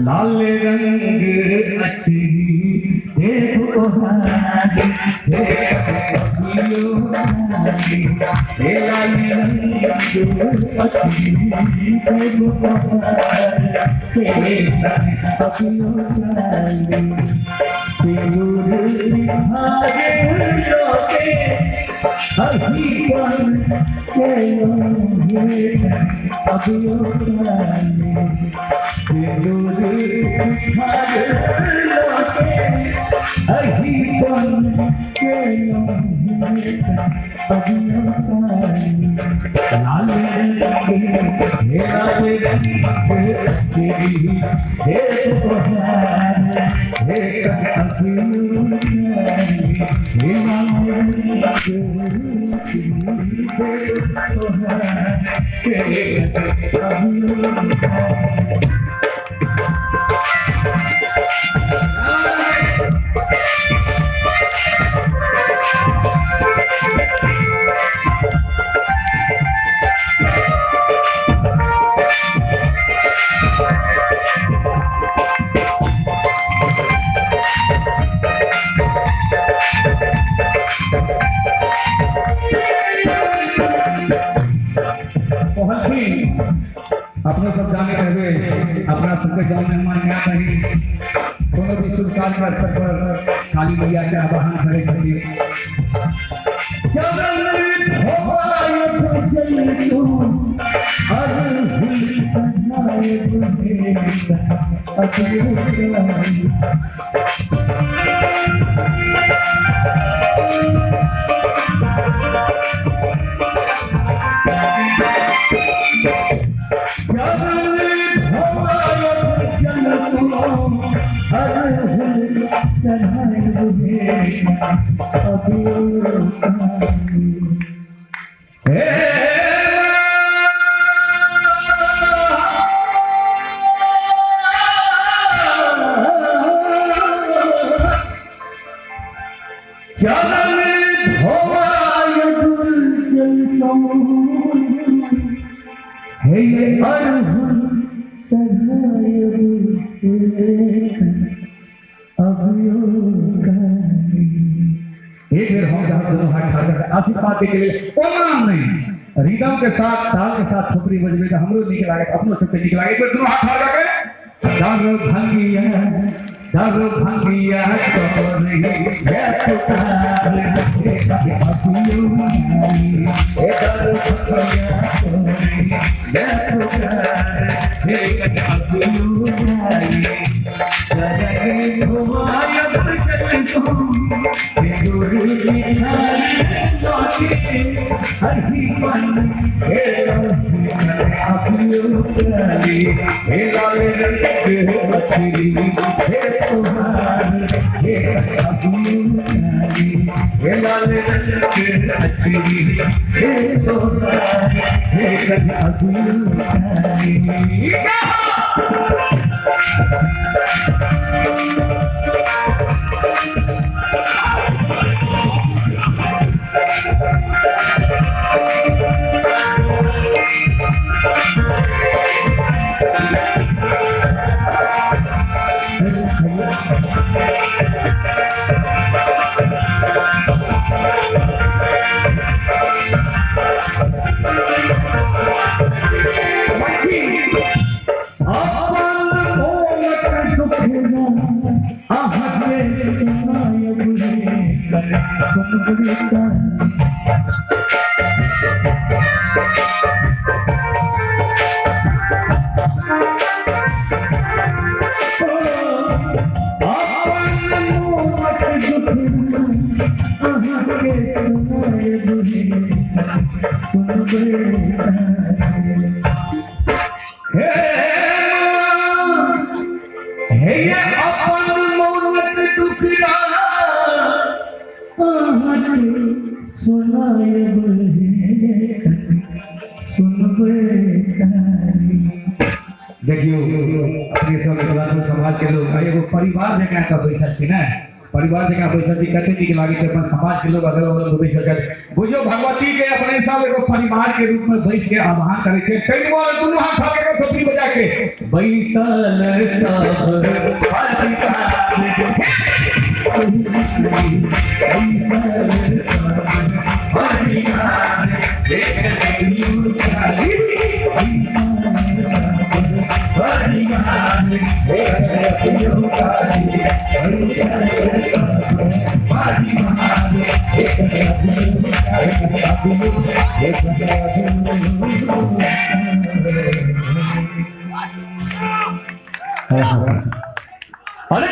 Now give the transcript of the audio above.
लाल रंग अच्छी देखो लाल रंग अच्छी अपनों सब जाने हुए अपना सबके गाँव मेहमान यहाँ कहीं कोनो भी शुभ कार्य के अवसर पर काली मैया के आवाहन करे खातिर एक बेर हम जहाँ दोनों हाथ ठाड़ करके आशीर्वाद दे के लेल ओना नहीं रिदम के साथ ताल के साथ थोपड़ी बजबे तऽ हमरो नीक लागत, अपनो सबके नीक लागत। एक बेर दोनों हाथ ठाड़ करके दारू भंगिया दारू भंगिया तोरी ये पुकार हे दारू भंगिया तोरी ये पुकार हे देखियो अपने सब मिथिलांचल समाज के लोग एगो परिवार जकाँ एतऽ बैसल छी ने, परिवार जकाँ बैसल छी, कते नीक लागै छै अपन समाज के लोग अगल बगल बैसल छथि। बुझियौ भगवती के अपने सब एगो परिवार के रूप में बैस के आह्वान करै छै। ताहि दुआरे दुनू हाथ उठा के थोपड़ी बजा के बैसल सब अरे